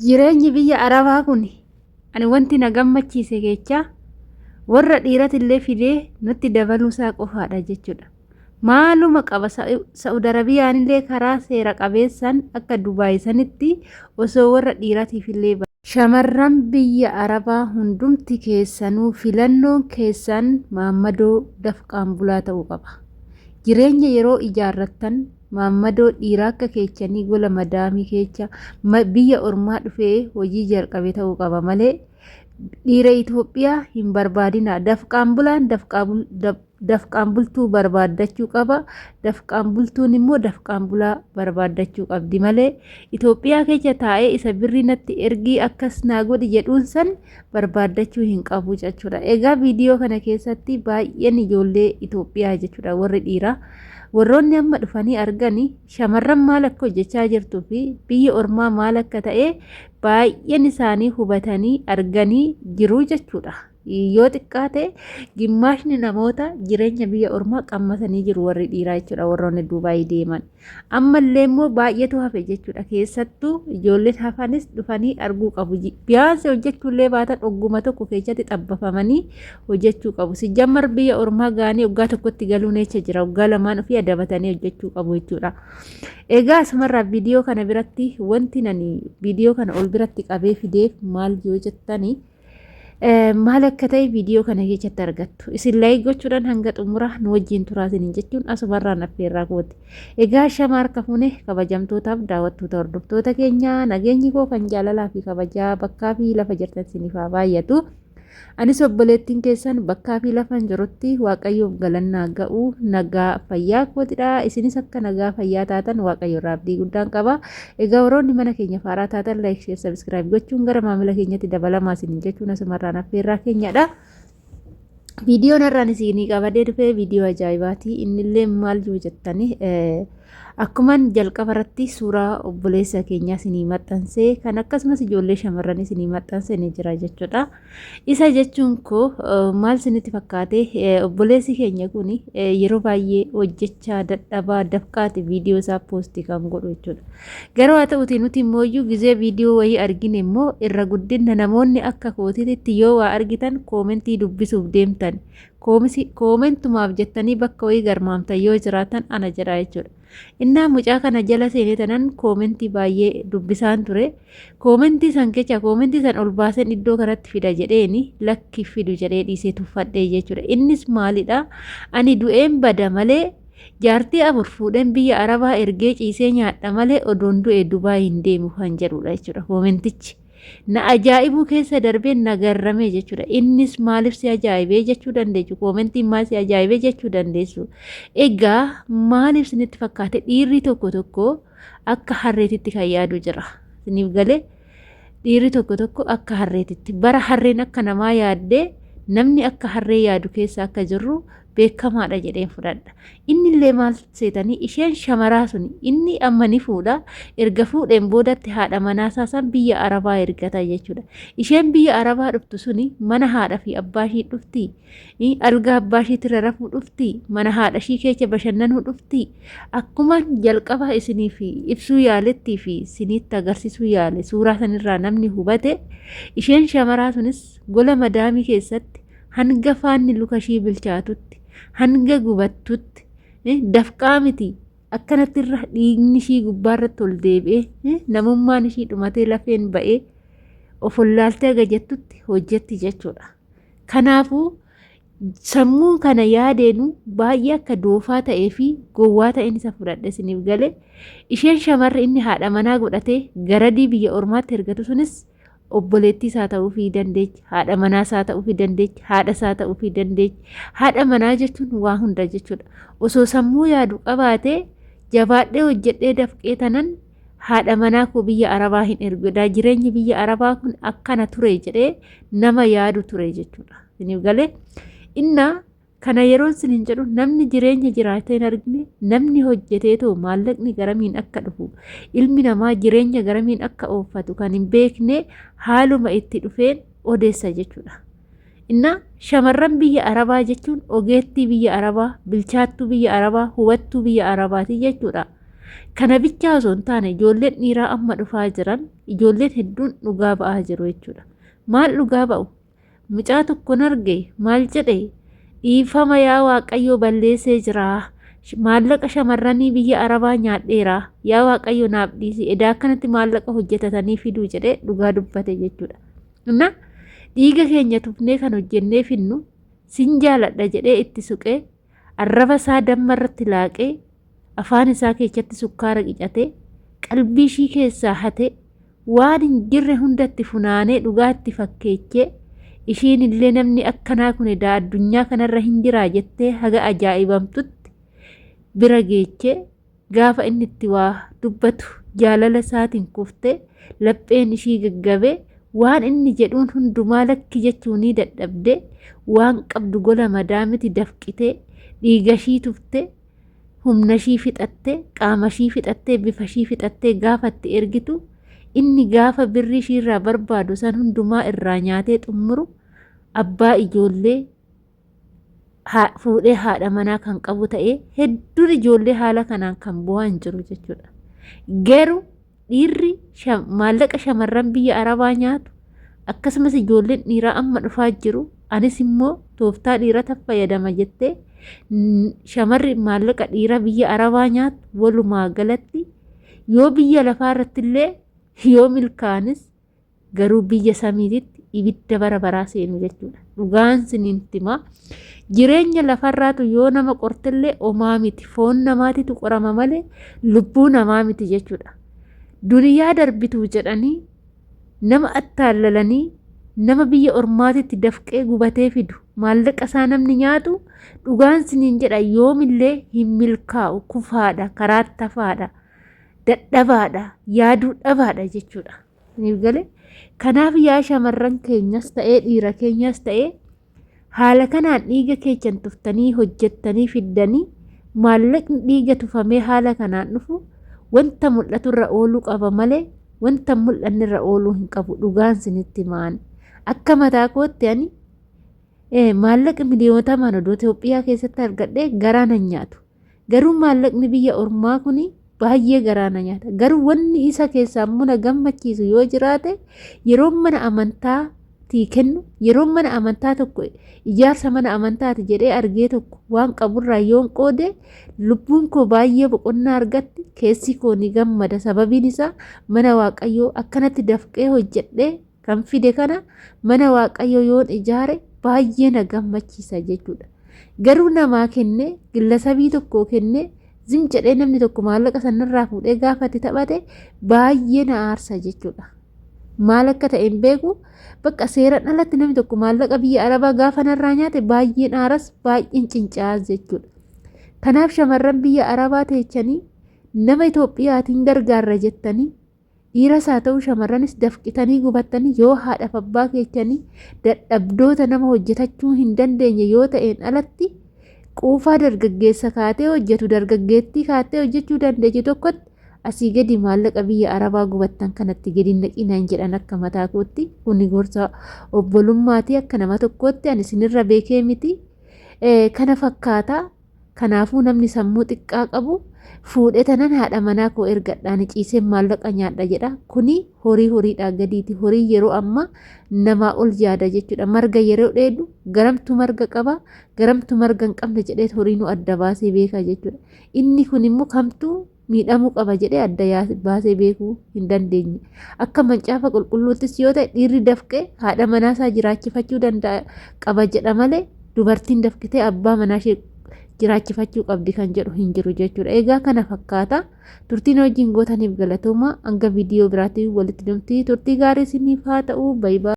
Jireenyi biyya Arabaa kun ani wanti na gammachiise keechaa warra dhiiratillee fidee nutti dabaluusaa qofaadha jechuudha. Maaluma qaba Sa'ud Arabiyaanillee karaa seera qabeessaan akka Dubaay sanitti osoo warra dhiiratiifillee Shamarran biyya Arabaa hundumti keessanuu filannoon keessan maammadoo dafqaan bulaa ta'uu qaba. Jireenya yeroo ijaarrattan maammadoo dhiira akka keechanii gola madaamii keecha biyya ormaa dhufee hojii jalqabe ta'uu qaba malee dhiira Itoophiyaa hin barbaadinaa. Dafqaan bulaan dafqaan bultuu barbaaddachuu qaba. Dafqaan bultuun immoo dafqaan bulaa barbaaddachuu qabdi malee Itoophiyaa keessa taa'ee isa birrii natti ergii akkas naa godhi jedhuun san barbaaddachuu hin qabu jechuudha. Egaa viidiyoo kana keessatti baay'een ijoollee Itoophiyaa jechuudha warri dhiiraa. Warroonni amma dhufanii argani shamarran maal akka hojjechaa jirtuu fi biyya ormaa maal akka ta'e baay'een isaanii hubatanii arganii jiru jechuudha. Yoo xiqqaate gimmaashni namoota jireenya biyya ormaa qammasanii jiru warri dhiiraa jechuudha warroonni Duubaayii deeman. Ammallee immoo baay'eetu hafe jechuudha. Keessattuu ijoolleen hafanis dhufanii arguu qabu. Biyaansi hojjechuullee baatan ogguma tokko keessatti xabbafamanii hojjechuu qabu. Sijjammar biyya ormaa ga'anii waggaa tokkotti galuun echa jira. Waggaa lamaan ofii adabatanii hojjechuu qabu jechuudha. Egaa asumarraa viidiyoo kana biratti wanti nani viidiyoo kana ol biratti qabee fideef maal yoo jettani maal akka ta'e viidiyoo kana keessatti argattu. Isin laayik gochuudhaan hanga xumura nu wajjin turaa isiniin jechuun asumarraan affeerraa kooti. Egaa shama harka fuune kabajamtootaaf daawwattoota hordoftoota keenya nageenyi koo kan jaalalaa fi kabajaa bakkaa fi lafa jirtan isiniif haa baay'atu. Anis obboleettiin keessan bakkaa fi lafan jirutti Waaqayyoof galannaa ga'u nagaa fayyaa kootidha. Isinis akka nagaa fayyaa taatan Waaqayyo irraa abdii guddaan qaba. Egaa warroonni mana keenya faaraa taatan like, share, subscribe gochuun gara maamila keenyatti dabalamaa isiniin jechuun asumarraan affeerraa keenyadha. Viidiyoon har'aan isinii qabadee dhufee viidiyoo ajaa'ibaati. Innillee maal yoo jettani akkuman jalqaba irratti suuraa obboleessa keenyaa isinii maxxansee kan akkasumas ijoollee shamarran isinii maxxanse ni jira jechuudha. Isa jechuun koo maal isinitti fakkaate obboleessi keenya kun yeroo baay'ee hojjechaa dadhabaa dafqaati viidiyoo isaa poostii kan godhu jechuudha. Garuu haa ta'uti nuti immoo iyyuu gizee viidiyoo wayii argine immoo irra guddinna namoonni akka kootiitti yoo waa argitan koomentii dubbisuuf deemtan koomentumaaf jettanii bakka wayii garmaamtan yoo jiraatan ana jedha jechuudha. Innaa mucaa kana jala seenee tanan koomentii baay'ee dubbisaan ture. Koomentii san kecha koomentii san ol baaseen iddoo kanatti fida jedheeni lakki fidu jedhee dhiisee tuffadhee jechuudha. Innis maalidha? Ani du'een bada malee Jaartii 4 fuudheen biyya arabaa ergee ciisee nyaadha malee odoon du'e Dubaay hin deemu kan jedhudha jechuudha koomentichi. Na ajaa'ibuu keessa darbee na garramee jechuudha. Innis maaliif si ajaa'ibee jechuu dandeessu koomentiin maal si ajaa'ibee jechuu dandeessu. Egaa maaliif isinitti fakkaate dhiirri tokko tokko akka harreetitti kan yaadu jira. Isiniif galee dhiirri tokko tokko akka harreetitti bara harreen akka namaa yaaddee namni akka harree yaadu keessa akka jirru beekamaadha jedheen fudhadha. Innillee maal seetanii isheen shamaraa suni inni amma ni fuudha erga fuudheen boodatti haadha manaasaa san biyya arabaa ergata jechuudha. Isheen biyya arabaa dhuftu suni mana haadha fi abbaa ishii dhufti. Algaa abbaa ishiitirra rafuu dhufti. Mana haadha ishii keessa bashannanuu dhufti. Akkuma jalqaba isiniif ibsuu yaalettii fi isinitti agarsiisuu yaale suuraa sanirraa namni hubate isheen shamaraa sunis gola madaamii keessatti hanga faanni luka ishii bilchaatutti, hanga gubattutti, dafqaa miti akkanatti irra dhiigni ishii gubbaarratti ol deebi'ee namummaan ishii dhumatee lafeen ba'ee of wallaaltee haga jettutti hojjetti jechuudha. Kanaafuu sammuu kana yaadeenu baay'ee akka doofaa ta'ee fi gowwaa ta'een isa fudhadhe isiniif galee isheen shamarri inni haadha manaa godhatee garadii biyya ormaatti ergatu sunis obboleettii isaa ta'uufii dandeechi, haadha manaa isaa ta'uufii dandeechi, haadha isaa ta'uufii dandeechi. Haadha manaa jechuun waa hunda jechuudha. Osoo sammuu yaadu qabaatee jabaadhee hojjedhee dafqee tanan haadha manaa koo biyya Arabaa hin ergu. Edaa jireenyi biyya Arabaa kun akkana ture jedhee nama yaadu ture jechuudha. Isiniif galee innaa Kana yeroon sinin jedhu namni jireenya jiraatee hin argine, namni hojjeteetoo maallaqni garamiin akka dhufu, ilmi namaa jireenya garamiin akka ooffatu kan hin beekne haaluma itti dhufeen odeessa jechuudha. Innaa shamarran biyya Arabaa jechuun ogeettii biyya Arabaa, bilchaattuu biyya Arabaa, hubattuu biyya Arabaati jechuudha. Kana bichaa osoo hin taane ijoolleen dhiiraa amma dhufaa jiran ijoolleen hedduun dhugaa ba'aa jiru jechuudha. Maal dhugaa ba'u? Mucaa tokkon arge maal jedhe dhiifama yaa Waaqayyoo balleessee jira. Maallaqa shamarranii biyya Arabaa nyaadheera. Yaa Waaqayyo naaf dhiisi. Edaa akkanatti maallaqa hojjetatanii fiduu jedhee dhugaa dubbate jechuudha. Na dhiiga keenya tufnee kan hojjennee finnu sin jaaladha jedhee itti suqee arraba isaa damma irratti laaqee afaan isaa keessatti sukkaara qicatee qalbii ishii keessaa hatee waan hin jirre hunda itti funaanee dhugaa itti fakkeechee ishiin illee namni akkanaa kun edaa addunyaa kanarra hin jiraa jettee haga ajaa'ibamtutti bira geechee gaafa inni itti waa dubbatu jaalala isaatiin kuftee lapheen ishii gaggabee waan inni jedhuun hundumaa lakki jechuunii dadhabdee waan qabdu gola madaamiti dafqitee dhiiga ishii tuftee humna ishii fixattee qaama ishii fixattee bifa ishii fixattee gaafa itti ergitu inni gaafa birrii ishii irraa barbaadu san hundumaa irraa nyaatee xumuru abbaa ijoollee fuudhee haadha manaa kan qabu ta'ee hedduun ijoollee haala kanaan kan bu'aan jiru jechuudha. Garuu dhiirri maallaqa shamarran biyya Arabaa nyaatu akkasumas ijoolleen dhiiraa amma dhufaa jiru anis immoo tooftaa dhiirata fayyadama jettee shamarri maallaqa dhiiraa biyya Arabaa nyaatu walumaa galatti yoo biyya lafaa irratti illee yoo milkaa'anis garuu biyya samiititti ibidda bara baraa seenu jechuudha. Dhugaan siniin himaa. Jireenya lafarraatu yoo nama qortellee omaa miti. Foon namaatitu qorama malee lubbuu namaa miti jechuudha. Duniyaa darbituu jedhanii nama attaallalanii nama biyya ormaatitti dafqee gubatee fidu maallaqa isaa namni nyaatu dhugaan siniin jedha yoomillee hin milkaa'u kufaadha karaatti hafaadha dadhabaadha yaaduu dhabaadha jechuudha. Isiniif galee? Kanaaf yaa shamarran keenyas ta'ee dhiira keenyas ta'ee haala kanaan dhiiga keechan tuftanii hojjettanii fiddanii maallaqni dhiiga tufamee haala kanaan dhufu wanta mul'aturra ooluu qaba malee wanta hin mul'annerra ooluu hin qabu dhugaan sinitti maan akka mataa kootti ani maallaqa miliyootamaan odoo Itoophiyaa keessatti argadhee garaa nan nyaatu. Garuu maallaqni biyya ormaa kuni baay'ee garaa na nyaata. Garuu wanni isa keessaa immoo na gammachiisu yoo jiraate yeroo mana amantaatii kennu yeroo mana amantaa tokko ijaarsa mana amantaati jedhee argee tokko waan qaburraa yoon qoode lubbuun koo baay'ee boqonnaa argatti keessi koo ni gammada. Sababiin isaa mana Waaqayyoo akkanatti dafqee hojjedhee kan fide kana mana Waaqayyoo yoon ijaare baay'ee na gammachiisa jechuudha. Garuu namaa kennee gillasabii tokkoo kennee zim jedhee namni tokko maallaqa sanarraa fuudhee gaafa itti taphate baay'ee na aarsa jechuudha. Maal akka ta'e hin beeku bakka seeraan alatti namni tokko maallaqa biyya Arabaa gaafa narraa nyaate baay'een aaras baay'een cincaas jechuudha. Kanaaf shamarran biyya Arabaa teechanii nama Itoophiyaatiin gargaarra jettanii Dhiiras haa ta'u shamarranis dafqitanii gubattanii yoo haadhaaf abbaa keechanii dadhabdoota nama hojjetachuu hin dandeenye yoo ta'een alatti quufaa dargaggeessa kaatee hojjetu dargaggeettii kaattee hojjechuu dandeechu tokkotti asii gadi maallaqa biyya arabaa gubattan kanatti gadi naqinaan jedhan akka mataa kootti kuni gorsa obbolummaati akka nama tokkootti ani isinirra beekee miti kana fakkaata. Kanaafuu namni sammuu xiqqaa qabu fuudhee tanan haadha manaa koo ergadhaan ciiseen maallaqa nyaadha jedha. Kuni horii horiidhaa gadiiti. Horii yeroo ammaa namaa ol yaada jechuudha. Marga yeroo dheedu garamtu marga qaba garamtu marga hin qabne jedhee horii nu adda baasee beeka jechuudha. Inni kun immoo kamtu miidhamuu qaba jedhee adda baasee beekuu hin dandeenye. Akka mancaafa qulqulluuttis yoo ta'e dhiirri dafqee haadha manaasaa jiraachifachuu danda'a qaba jedha malee dubartiin dafqitee abbaa manaa ishee jiraachifachuu qabdi kan jedhu hin jiru jechuudha. Egaa kana fakkaata. Turtiin wajjin gootaniif galatooma. Hanga viidiyoo biraatti walitti dhufti. Turtii gaarii isiniif haa ta'u. Baay'ee.